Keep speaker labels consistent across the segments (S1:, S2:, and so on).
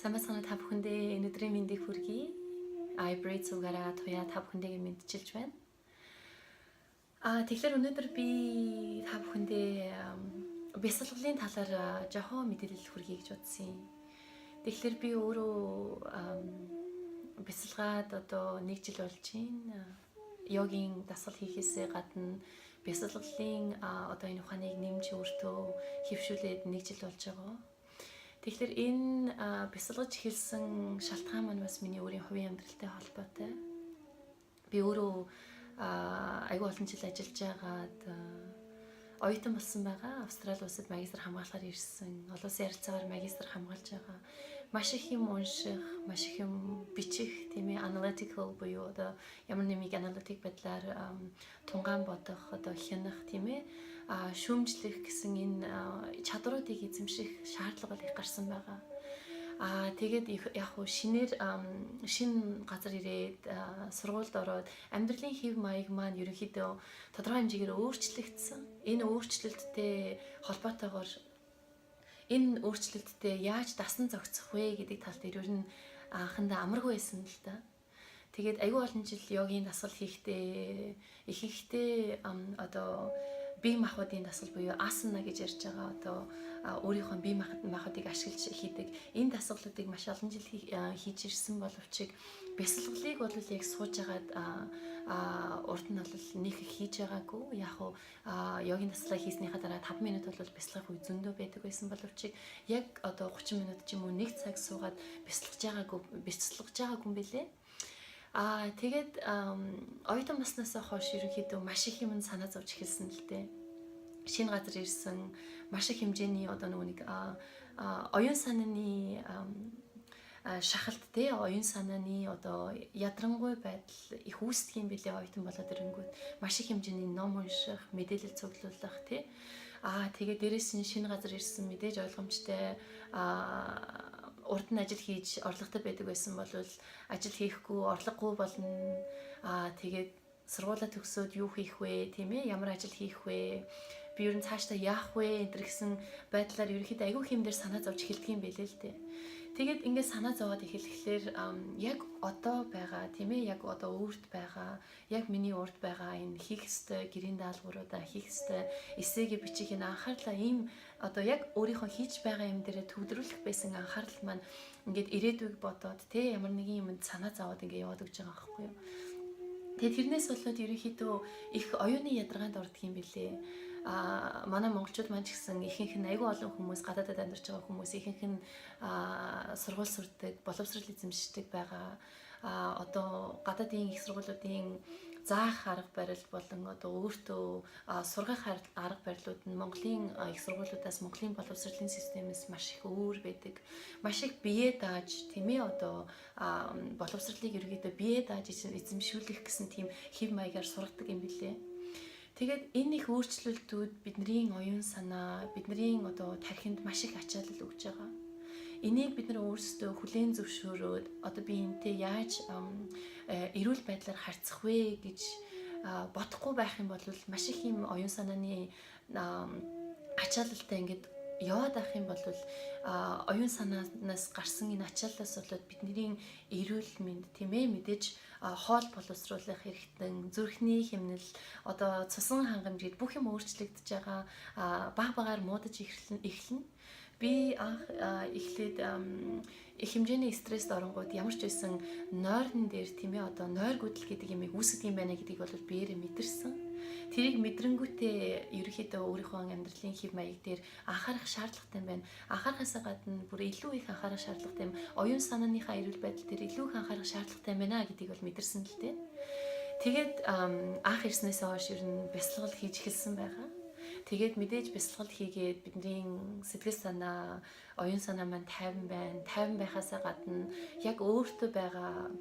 S1: Сайн байцгаана, та бүхэндээ өнөөдрийн мэндийг хүргэе. iBread сувгаараа Туяа та бүхэндээ мэндчилж байна. Тэгэхээр өнөөдөр би та бүхэндээ бясалгалын талаар жоохон мэдээлэл хүргэе гэж бодсон юм. Тэгэхээр би өөрөө бясалгаад одоо нэг жил болж байна. Йогийн дасгал хийхээсээ гадна бясалгалын одоо энэ ухааныг нэмж өөртөө хэвшүүлээд нэг жил болж байгаа. Тэгэхээр энэ бясалгаж эхэлсэн шалтгаан маань бас миний өөрийн хувийн амьдралтай холбоотой. Би өөрөө айгүй олон жил ажиллаж байгаад оюутан болсон байгаа. Австрали улсад магистр хамгаалахаар ирсэн. Олон улсын ярилцаагаар магистр хамгаалж байгаа. Маш их юм унших, маш их юм бичих, тийм ээ, analytical буюу одоо ямар нэмийг аналитик байдлаар тунгаан бодох, одоо хянах, тийм ээ, шүүмжлэх гэсэн энэ чадруудыг эзэмших шаардлага их гарсан байгаа. Тэгээд яг хуу шинээр шинэ газар ирээд, сургуульд ороод амьдралын хэв маяг маань ерөнхийдөө тодорхой хэмжээгээр өөрчлөгдсөн. Энэ өөрчлөлттэй холбоотойгоор энэ өөрчлөлттэй яаж дасан зохицох вэ гэдэг тал дээр ер нь анхандаа амаргүй байсан л да. Тэгээд айгүй олон жил йогийн дасгал хийхдээ ихэнхдээ одоо бие махбодын дасгал буюу асана гэж ярьж байгаа, одоо өөрийнхөө бие махбодыг ашиглаж хийдэг энэ дасгалуудыг маш олон жил хийж ирсэн боловч бясалгалыг бол яг сууж агаад урд нь бол нэг их хийж байгаагүй. Яг уу йогийн дасгалаа хийснийхаа дараа 5 минут бол бясалгах үе зөндөө байдаг байсан боловч яг одоо 30 минут ч юм уу нэг цаг суугаад бясалгаж байгаагүй юм бэлээ. Тэгээд оюутан болсноосоо хойш ерөнхийдөө маш их юм санаа зовж эхэлсэн л дээ. Шинэ газар ирсэн, маш их хэмжээний одоо нөгөө нэг оюун санааны шахалт те, оюун санааны одоо ядрангуй байдал их үүсдэг юм билээ. Оюутан болоод ирэнгүүт маш их хэмжээний ном унших, мэдээлэл цуглуулах те. Тэгээд дээрэс нь шинэ газар ирсэн, мэдээж ойлгомжтой, урд нь ажил хийж орлоготой байдаг байсан бол ажил хийхгүй, орлогогүй болно. Тэгээд сургуулаа төгсөөд юу хийх вэ, тийм ээ, ямар ажил хийх вэ, би ер нь цаашдаа яах вэ энэ гэсэн байдлаар ерөнхийдөө айгүй хэм дээр санаа зовж эхэлдэг юм билээ л дээ. Тэгээд ингээд санаа зовоод эхлэхлээр яг одоо байгаа, тийм ээ, яг одоо өөрт байгаа, яг миний урд байгаа энэ хийх ёстой гэрийн даалгавруудаа, хийх ёстой эссегээ бичих энэ анхаарлаа, ийм одоо яг өөрийнхөө хийж байгаа юм дээрээ төвлөрүүлэх байсан анхаарал маань ингээд ирээдүйг бодоод тий ямар нэгэн юмд санаа зовоод ингээд яваад өгч байгаа байхгүй юу. Тэгээд тэрнээс болоод ерөнхийдөө их оюуны ядаргаанд ордог юм билээ. Манай монголчууд маань ч гэсэн ихэнх нь, айгүй олон хүмүүс, гадаадад амьдарч байгаа хүмүүс ихэнх нь сургууль сурдаг, боловсрол эзэмшдэг байгаа. Одоо гадаадын их сургуулиудын заах арга барил болон одоо өөртөө сургах арга барилууд нь Монголын их сургуулиудаас, Монголын боловсролын системээс маш их өөр байдаг. Маш их бие дааж, тийм ээ, одоо боловсролыг ерөнхийдөө бие дааж эзэмшүүлэх гэсэн тийм хэв маягаар сургадаг юм билээ. Тэгээд энэ их өөрчлөлтүүд бидний оюун санаа, бидний одоо тархинд маш их ачаалал өгж байгаа. Энийг бид нар өөрсдөө хүлээн зөвшөөрөөд одоо би энэтэй яаж эрүүл байдлаар харьцах вэ гэж бодохгүй байх юм бол маш их юм оюун санааны ачаалалтай ингээд яваад байх юм бол оюун санаанаас гарсан энэ ачааллаас болоод бидний эрүүл мэнд, тийм ээ, мэдээж хоол боловсруулах хэрэгтэн, зүрхний хэмнэл, одоо цусан хангамж гээд бүх юм өөрчлөгдөж байгаа, баг багаар муудаж эхэлнэ. Би анх эхлээд их хэмжээний стресст оронгууд ямар ч байсан нойрон дээр, тийм ээ, одоо нойргүйдэл гэдэг юмыг үүсдэг юм байна гэдгийг бол биеэрээ мэдэрсэн. Тэрийг мэдрэнгүүтээ ерөнхийдөө өөрийнхөө амьдралын хэв маяг дээр анхаарах шаардлагатай юм байна. Анхаарахаасаа гадна бүр илүү их анхаарах шаардлагатай юм. Оюун санааныхаа эрүүл байдал дээр илүү их анхаарах шаардлагатай юм байна гэдгийг бол мэдэрсэн л дээ. Тэгээд анх ирснээсээ хойш ер нь бясалгал хийж эхэлсэн байгаа. Тэгээд мэдээж бясалгал хийгээд бидний сэтгэл санаа, оюун санаа маань тайван байна. Тайван байхаасаа гадна яг өөртөө байгаа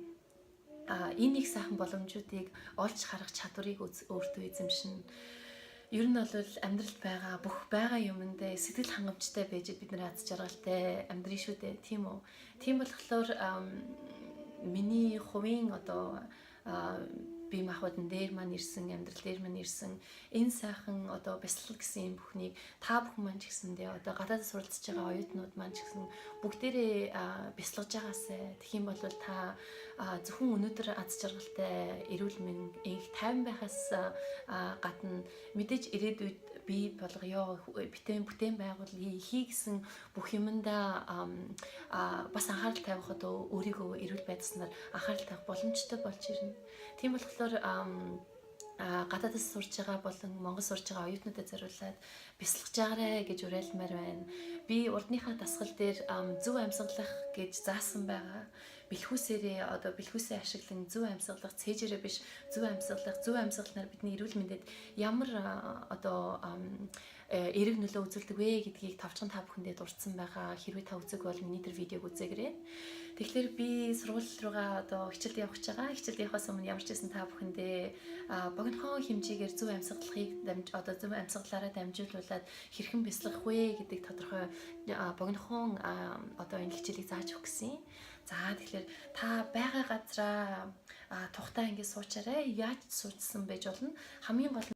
S1: энэ их сайхан боломжуудыг олж харах чадварыг өөртөө эзэмшинэ. Ер нь бол амьдралд байгаа бүх байгаа юмдээ сэтгэл хангамжтай байж бид нар аз жаргалтай амьдрын шүү дээ, тийм үү? Тийм болохоор миний хувийн одоо Бие махбодон дээр маань ирсэн, амьдрал дээр маань ирсэн энэ сайхан одоо бясалгал гэсэн юм бүхнийг та бүхэн маань ч гэсэндээ, одоо гадаадд суралцж байгаа оюутнууд маань ч гэсэн бүгдээрээ бясалгаж байгаасай. Тэгэх юм бол та зөвхөн өнөөдөр аз жаргалтай, эрүүл мэнд, энх тайван байхаас гадна мэдээж ирээдүйд бий болгоё, бүтээн бүтээн байгуулъя, хий гэсэн бүх юмдаа бас анхаарал тавих, одоо өөрийгөө эрүүл байдласнаар анхаарал тавих боломжтой болж ирнэ. Тийм болохоор гадаадас сурж байгаа болон Монгол сурж байгаа оюутнуудад зориулаад бясалгаж байгаарай гэж уриалмаар байна. Би урдныхаа дасгал дээр зөв амьсгалах гэж заасан байгаа. Бэлхүүсээрээ, одоо бэлхүүсээ ашиглан зөв амьсгалах, цээжээрээ биш, зөв амьсгалах, зөв амьсгалнаар бидний эрүүл мэндэд ямар одоо эерэг нөлөө үзүүлдэг вэ гэдгийг товчхон та бүхэндээ дурдсан байгаа. Хэрвээ та үзээгүй бол миний тэр видеог үзээгээрэй. Тэгэхээр би сургууль руугаа одоо хичээлд явах гэж байгаа. Хичээлд явахаас өмнө ямар ч байсан та бүхэндээ богинохон хэмжээгээр зөв амьсгалахыг дамж одоо зөв амьсгалаараа дамжуулаад хэрхэн бясалгах вэ гэдэг тодорхой богинохон одоо энэ хичээлийг зааж өгөх гэсэн. За, тэгэхээр та байгаа газраа тухтаа ингэ суучаарай. Яаж суучсан байж болно. Хамгийн гол